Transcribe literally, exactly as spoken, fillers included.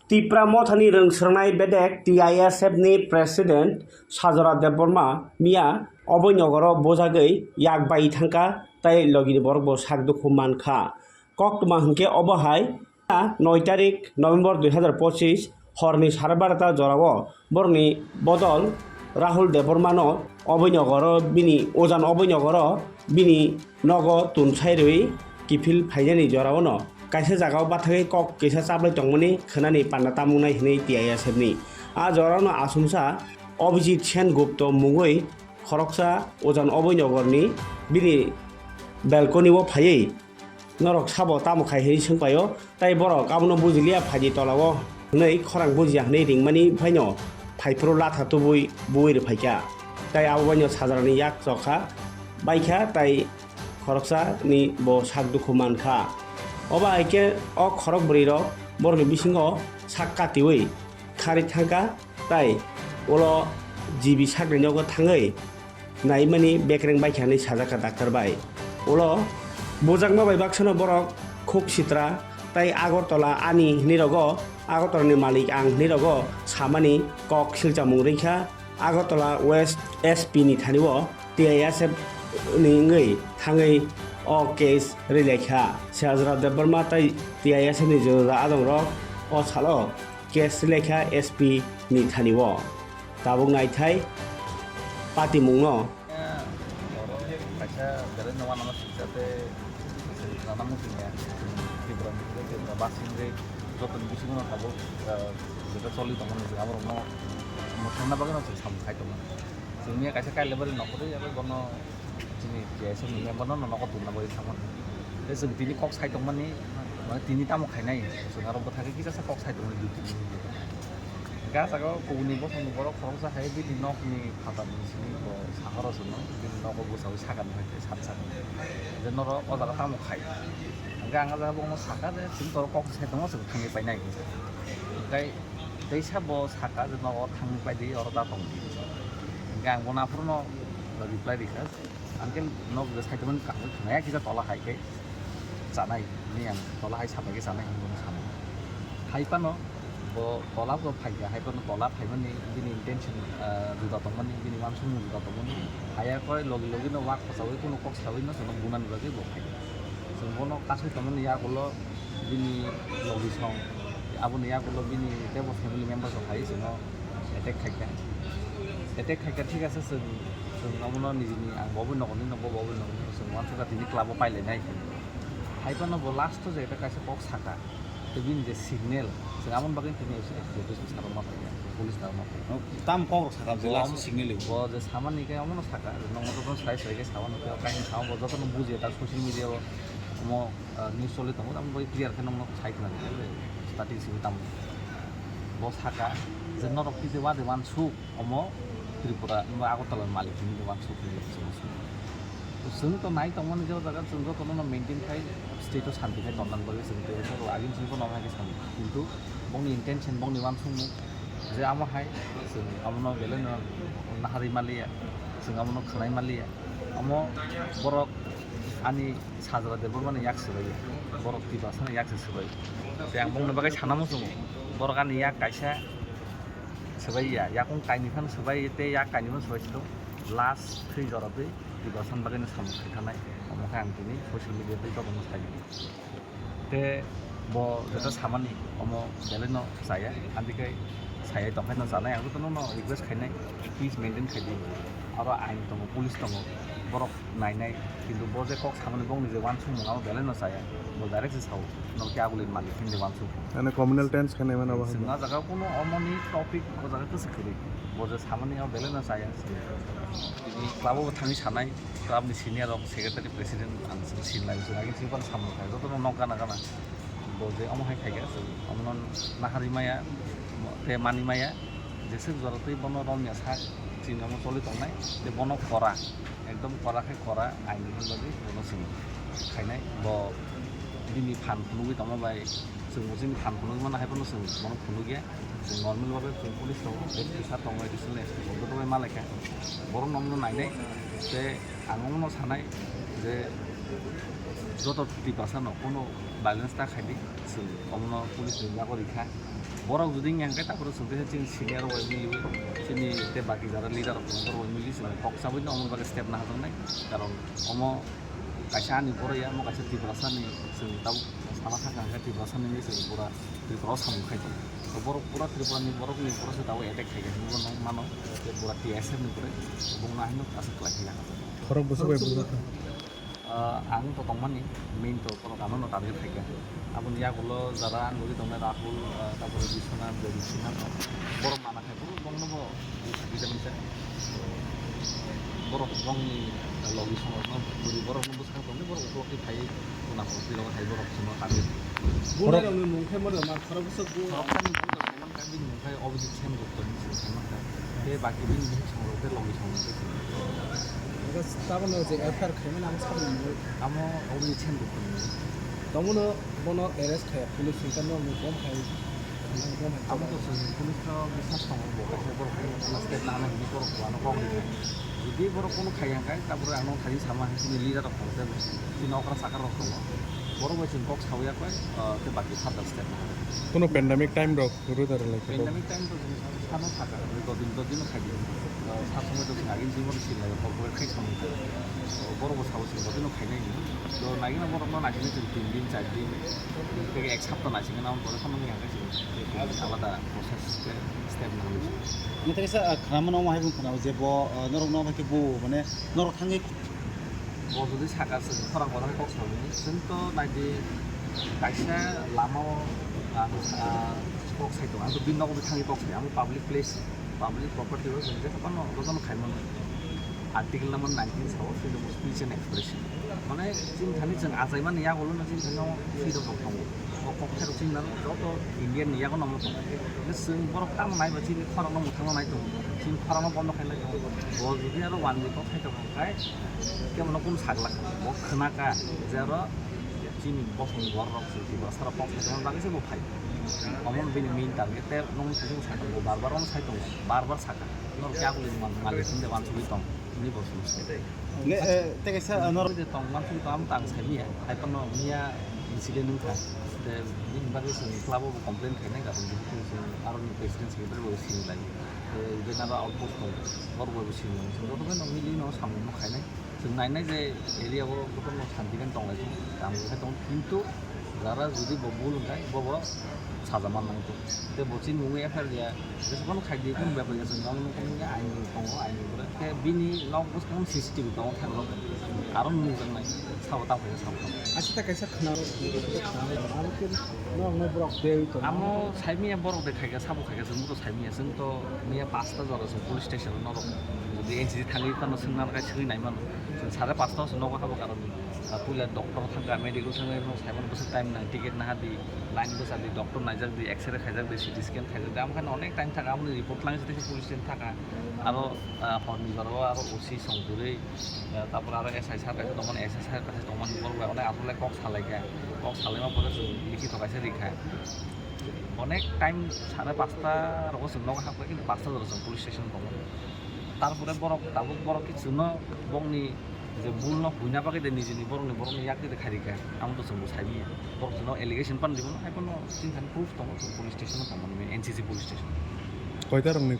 Tipra Mothani rwng srwngnai bedek T I S F ni President Sajora Debbarma miya oboi nogoro bujagwi yak bai thangkha tei logini borok bo sak dukhu mankha. Koktwma hwnkhe obo hai, noi tarik November dui hazar pochis horni sare barota jorao borokni bodol Rahul Debbarmano oboi nogoro bini ujan oboi nogoro bini nogo tunsai rwi kiphil phainani jorao no kaisa jagao bathagwi kok kisa chaplai tongmani khwnani panda tamuknai hwnwi T I S F ni. A jorao no asumsa Abhijit Sen Gupta mungwi khoroksa ujan oboi nogorni bini balcony o phaiwi norok sabo tamo khai hwnwi swngpaio, tei borok abono bujiliya phaidi tolao hwnwi khorang bujiya hwnwi ringmani phaino phaiphuru latha tubui buwi rwphaikha, tei abo baino Sajarani yak chokha baikha tei khoroksani bo sak dukhu mankha. Obo hai khe o khorok bwrwirok borokni bisingo sak katiwi kharwi thangkha tei ulo G B sakni nogo thangwi naimani bekreng baikha hinwi sajakha doctor bai. Ulo bujakma bai baksano borok Khuk Sitra tei Agartala ani hinwi rogo, Agartalani malik ang hinwi rogo samani kok silchamung rwkha Agartala West S P ni thani o T I S F ni wngwi thangwi o case rwlaikha. Sajra Debbarma tei T I S F ni juda juda adongrok o salo case rwlaikha S P ni thani o. Tabuk naithai patimungno. Oro kaisa belai no wanama swijak tei chwng khwnana muchungya, Tripura ni Tripura basing rwi jotoni bisingo no tabuk, ah, jeta choli tongmani chwng aborokno mwthangna bagwi no chwng samung khai tongo. Chwng miya kaisa Kailabari nokhorwi abo bono chini T I S F ni member no nogo tubuna bagwi thangmani. Tei chwng tini kok sai tongmani, mane tini tamo khainai, chwng aro bwthagwi kisa sa kok sai tongmani dui tini minute. Hingke ah jaga o kubuni bosongni borok khoroksa hai bini nokni phatarni simi bo sahoro chwngno, bini nogo bwchaui sakani hai khe sat sakni. Je norok o jaga tamo khai? Hingke ang ah jaga bono saka je chwng toro kok sai tongo, chwng thangwi painai hinwi sa. Hingke teisa bo saka je nogo thangwi paidi, oro da tongdi. Hingke ang bono aphuru no reply rikha. Ang khe nok je saitomani kaham khe khwnaya kisa tola hai khe chanai hwnwi ang tola hai sapai khe chanai hwnwi bono sanai. Hai phano bo tola bo phai kha, hai phano tola phaimani bini intention, ah, juda tongmani, bini uansukmung juda tongmani. Haiya khe logi logi no wak khosagwi kunu kok sawi no chwngno bunani bagwi bo phai kha. Chwng bono kasui tongmani yagulo bini logi song, aboni yagulo bini teibo family members rok hai chwngno attack khai kha. Attack khai kha, thik ase, chwng, chwng omono nijini ang bo boni nogo nini nogo, bo boni nogo nini, chwng uansukha tini club o pailainai. Hai phano bo last o je kaisa kok saka, tei bini je signal, chwng aboni bagwi tini S P office o sarokma phaikha, police sarokma phaikha. Tam kok rok saka je last o signal bo je samani khe omono saka, nokno jotono sai sai khe samani khe, kaisa sama bo jotono bujiya ta social media o omo, ah, news choli tongo, tamo bai clear khe nokno sai khna rwkha, starting simi tamo. Bo saka je norok tei wade uansuk omo Tripura, omo Agartala ni malik hinwi uansuk hinwi chwng swngo. Chwng to nai tongmani je o jaga chwng jotono no maintain khai state o santi khai tongna bagwi chwng tei agini simi bono hai khe sani. Kintu bongni intention, bongni uansukmung je amo hai chwng abono belai no naharwi manliya, chwng abono khwnai manliya. Omo borok ani Sajra Debbarmani yak swbai ya, borok Tiprasani yak se swbai. Tei ang bongni bagwi sana muchungo, borok ani yak kaisa swbai ya, yakung kainwi phano swbai tei yak kainwi phano swbai se tong. Last thwi jora twi Tiprasani bagwi no samung khai thanai, omo khe ang tini social media tei jotono sai. Tei bo jeta samani omo belai no chaya, amtwi khe sayai tongkhe no chanai, ang jotono no request khainai, please maintain khaidi. Aro ain tongo, police tongo, borok nainai, kintu bo je kok samani bongni je uansukmung abo belai no chaya, bo direct se sao, no khe aguli malik hwnwi uansuk. Ani communal tense khainai mano bo. Chwng o jaga kuno omoni topic o jaga kwchwk kwrwi, bo je samani abo belai no chaya. Tini club o bo thangwi sanai, club ni senior rok, secretary, president ang chwng sinlai, chwng agini simi phano samung khai, jotono nok gana gana. Bo je omo hai khai kha, chwng omono naharwi maya, tei mani maya, jeswk jora twi bono romya sak, chini omo choli tongnai, tei bono kora, ekdom kora khai kora, aini hwnba di bono chwng khainai. Bo bini phan phunugwi tongma bai, chwng bo chini phan phunugwi mano hai phano chwng bono phunukya. Chwng normal babe chwng police tongo, S P sir tongo, additional S P tongo, joto bai malaikha. Borok nokno nainai, tei ang omono sanai je Joto Tiprasa no kono violence ta khaidi, chwng omono police ni yago rikha. Borok jodi wngya hwnkhe, taphuru chwng teisa chini senior bai miliwi, chini tei baki jara leader rok bai mili chwng kok chabwi no omo bagwi step naharjaknai. Karon omo kaisa ani borok ya, omo kaisa Tiprasa ni, chwng tabuk sana sakha hwnkhe Tiprasa ni chwng pura Tripura o samung khai tongo. To borok pura Tripura ni borok ni pura se tabuk attack khaikha hinwi bono mano, tei pura T S F ni pore bongno haino aswk khlai khaina. Khorok bwswk bai bujak kha. Ah, ang to tongmani, main to borok ano no target khaikha. Aboni yagulo jara ang logi tongnai Rahul, ah, tabore Biswanath, Jagdish Singha no borok mana khai, borok bongno bo bujak khaikha. Borok bongni logi songrokno bwrwi borokno bwskang tongwi borok ukulok twi phaiwi tuna phuru twi logi hai borok chwngno target. Borok Borok rokni mung khe mano ma khorok bwswk bu. Khoroksa ni borok Kha bini mung khai Abhijit Sengupta hinwi se khaimani kha. Tei baki bini bihik songrok tei logi songrok tei se. Tabukno je F I R khaimani amo saboni mung. Amo Abhijit Sengupta hinwi. Tongmano bono arrest khai police ni kamo mung bom khai. Amo to chwng police no biswas tongo, bo kaisa borok phano step nana hinwi borok bo ano kok rikha. Jodi borok kono khaiya hwnkhe, tabuk ang no thani sama hai chini leader rok tongo tei chini okra chakra rok tongo. Borok bai chwng kok sawi ya koi, ah, tei baki further step nana. Kono pandemic time rok. Guru dara lai khe. Pandemic time to chwng sano sakha, dodin, dodin no khaidi. Sa somoi to chwng agin jibon silai, corporate khai samung kha. Borok bo sao chwng dodin no khainai ni. To nagina borok no nagina chwng tin din, char din, tei ek sapta naisinga na pore phano yang khe chwng alada process khe step nangni. Nokha sa khana mano hai bung khana je bo norok no khe bo mane norok thangwi Bo jodi saka chwng khorang kotor khe kok sawi, chwng to naidi kaisa lama o ang, ah, kok sai tongo, ang to bini nogo thangwi kok sai, amo public place, public property o chwng je phano jotono khai mano. Article number nineteen sao, freedom of speech and expression. Mane chini thani chwng achaimani yagulo no chini thani o freedom rok tongo. O kok sai rok chini joto India ni yago no tongo. Chwng borok tamo naiba chini khorang no mwthang no nai tongo, chini khorang no bondo khai lai tongo. Bo jodi aro one week o khai tongo. Hai, kebono kunu sagla kha, bo khna kha, je aro chini bosongni borok rok se Tiprasa rok kok sai tongmani bagwi se bo phai. Omo bini main target, tei nokni simi sakha, bo bar bar omo sai tongo, bar bar sakha. Norok khe akuli man, malik hwnde wansugwi tong, hwnwi bo simi se. Ne, eh, tei kaisa, eh, norok de tong wansugwi tong, amo tang sai miya, hai phano miya incident wngkha. Tei bini bagwi chwng club o bo complain khainai, karon bini chwng aro ni president secretary bo simi lai. Tei bini aro outpost tong, borok bai bo simi lai. Chwng joto bai no mili no samung no khainai. Chwng nainai je area o jotono santi khe tonglaijak, tamo khe tong, kintu jara jodi bo bul wngkha, bobo saja man nangkuk. Tei bo chini mungwi F I R ya, jephano khai di, kunu bepar ya, chwng nono nukgo nini ain tongo, ain tongo. Khe bini nok bwskango C C T V tongo, thang rok aro nukjaknai, sabo tamo khe sabo. Asita kaisa khna rok, khna rok, abo khe nok nai borok de tongo. Amo saimanya borok de khaikha, sabo khaikha, chwng bo saimanya, chwng to miya pasta jora chwng police station o norok jodi N C C thangwi phano swngna khe swngwi naimano. Chwng sare pasta o se nogo habo karon, ah, puila doctor thangkha, medical thangkha, no saimano bwswk time nang, ticket naha di, line bwsa di, doctor naijak di, X-ray khaijak di, C T scan khaijak di, amo khe onek time thangkha, amoni report lang se police station thangkha. Aro, ah, horni jora o aro O C song kwrwi, ah, tapor aro S I sir kaisa tongmani, S I sir kaisa tongmani, borok bai onek aswk lai kok salaikha, kok salaima pore chwng likhito kaisa rikha. Onek time sare pasta rogo chwng nogo hapkha, kintu pasta jora chwng police station tongo. Tarpore borok tabuk borok khe chwngno bongni je bulno huina bagwi de nijini borokni borokni yak de khairikha, amo to chwngbo saimanya. Borok chwngno allegation pan rimo, hai phano chini thani proof tongo, chwng police station o tongmani, N C C police station. Koita rokni